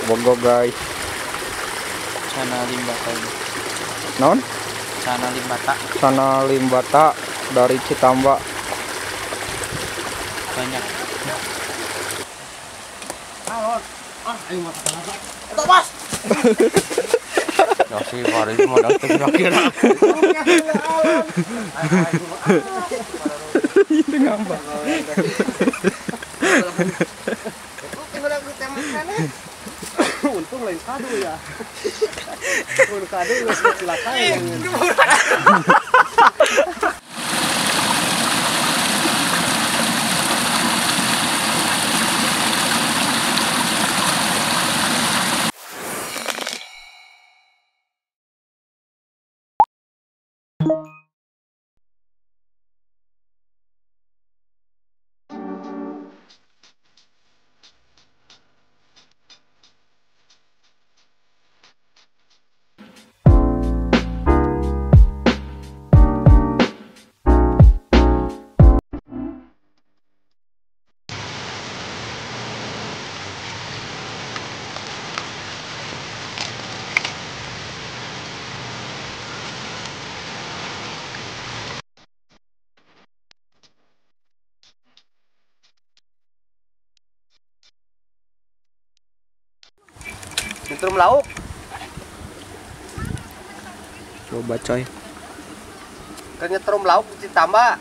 Bogo guys. Sana Limbata ini. Non? Sana Limbata. Sana Limbata dari Citamba. Banyak. Halo. Ah, ayo mata apa? Eta, Mas. Nasi hari ini modal kira-kira. Itu ngambak. Untung lain kado ya. Mun kado geus cilaka ya. Nyetrum lauk. Coba coy. Ke nyetrum lauk ditambah.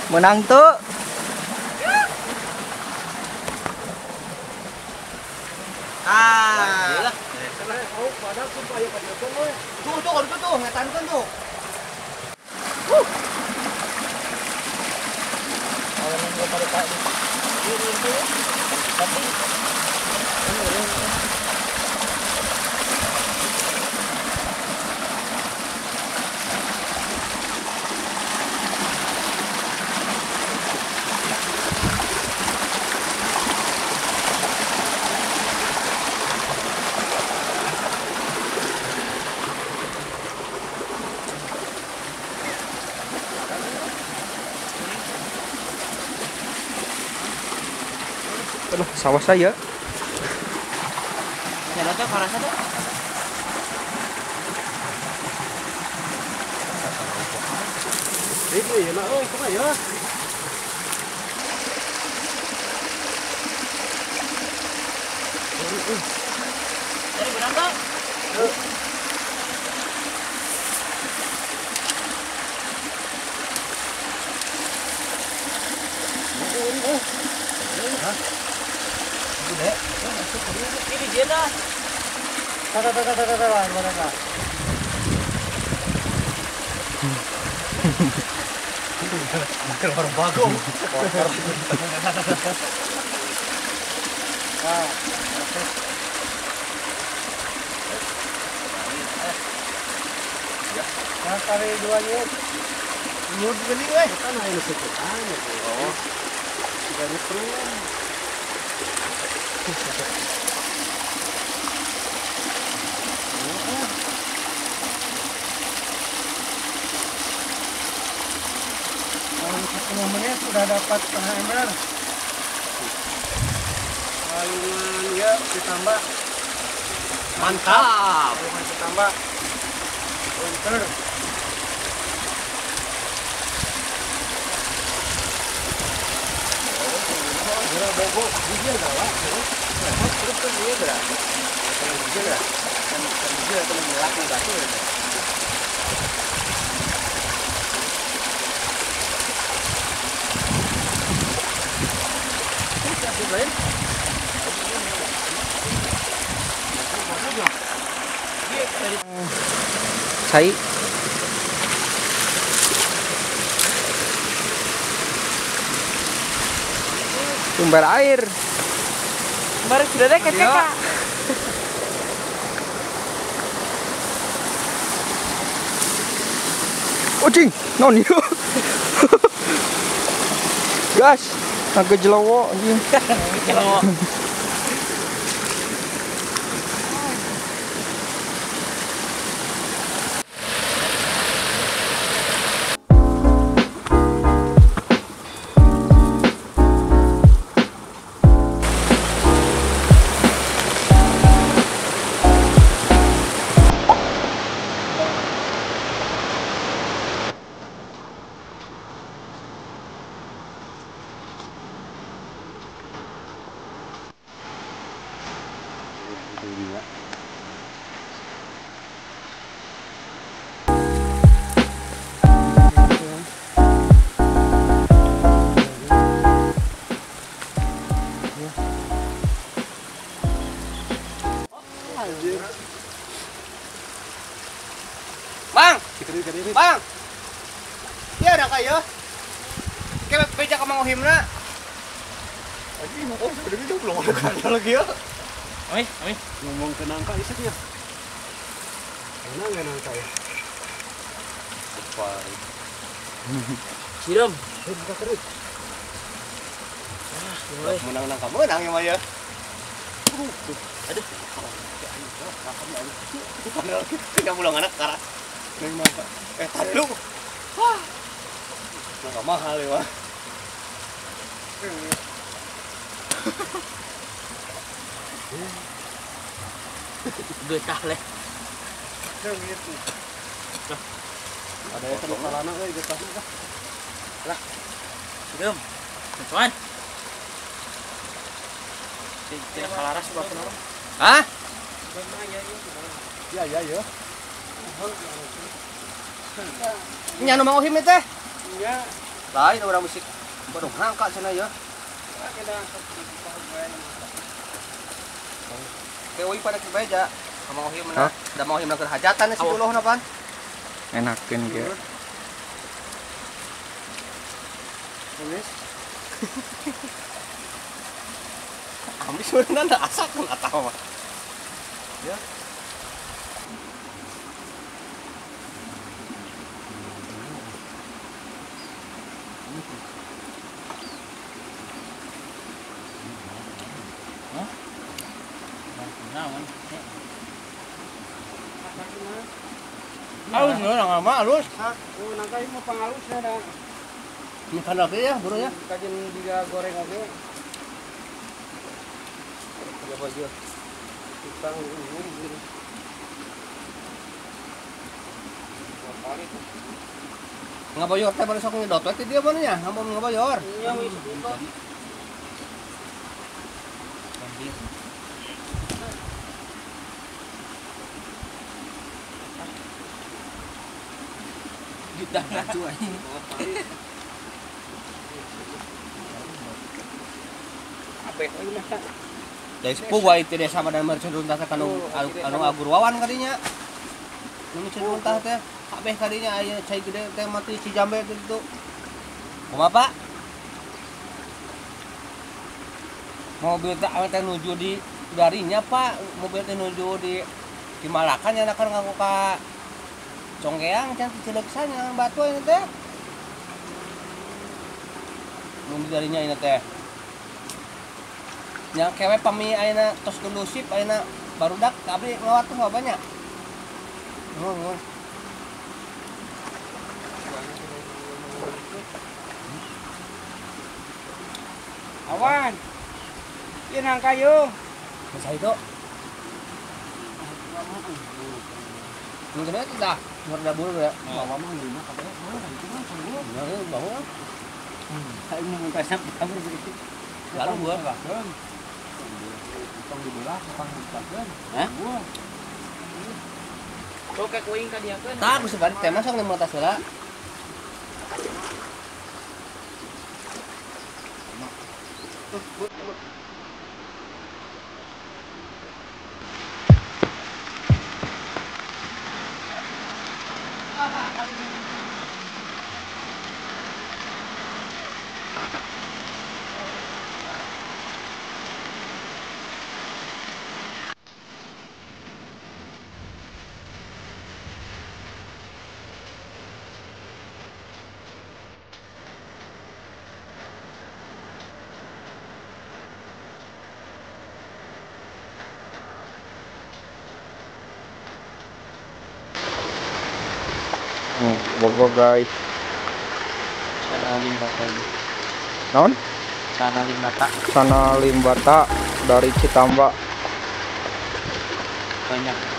Menang tuh. Ah. Tuh tuh tuh tuh ngetankeun tuh. Aduh, sawah saya. Ini dia dah. Orang bagong. Nah, kali dua nyut. Nyut gini weh. Kan ayo sekolah. Oh. Tiga nyetrum. Dalam 10 menit sudah dapat setengah ember. Walungan ya ditambah. Mantap. Walungan ditambah. Winter. Cai. Sumber air. Kemarin sudah deket Kak. Oh cing, non ieu. Gas, agak jelawo anjing. Jelawo. Bang, bang, iya ada kayak, kayak beja ke Mang Ohimna. Oh, sebenarnya belum ada karya lagi ya. Oi, oi. Ngomong ke nangka isinya. Enak nggak nangka ya? Siram. Buka terus. Menang nangka menang ya Maya. Aduh. Kita pulang anak karat. Eh, tarik lu. Wah. Nangka mahal ya, Wah. Getah leh. Ada yang kena kalana euy getahna. Lah. Siram. Cuan. Tidak kalaras bapak orang. Hah? Ya ya ya. Nya nu Mang Ohim teh? Nya. Lain urang musik. Bodoh nangka cenah ya. Keoi pada kebeja. Mang Ohim na, da Mang Ohim na keur hajatan si ulohna pan. Enakeun ge. Amis. Amis sebenarnya da asak enggak tahu mah. Ya. Hah? Naon? Halus nang mah halus. Oh, nangka ieu mah pangalusna da. Ini kan oke ya, bro ya. Kajian diga goreng oge. Ya baju. Tukang umum gitu. Ngaboyor teh baru sok ngedot we dia mana nya? Ngaboyor ngaboyor. Iya, wis buka. Juta ratu anjing. Dari sepuh wae teh desa badan mercon runtah teh kanu anu agur wawan kadinya. Nu mercon runtah teh kabeh kadinya aya cai gede teh mati Cijambe teh kitu. Kumaha Pak? Mobil teh awe teh nuju di darinya Pak, mobil teh nuju di Malakan nya kan ngaku ka Congkeang can Cileuksan yang batu ini teh. Mun di darinya ini teh. Nya kewe pami ayeuna tos kondusif ayeuna barudak abdi ngawat tuh banyak. Nuhun. Awan. Ieu nangka yo. Masa itu? Mungkin itu dah, murda bulu ya. Bawa mah lima katanya. Mana itu mah bulu. Bawa. Saya mau minta kabur begitu. Lalu gua bahkan. Utang dibelah, utang dipakeun. Hah? Gua. Oke, kuing ka diakeun. Tah, geus bari teh masuk lima tas heula. Bogor guys. Sana Limbata. Non? Sana Limbata. Sana Limbata dari Citamba. Banyak.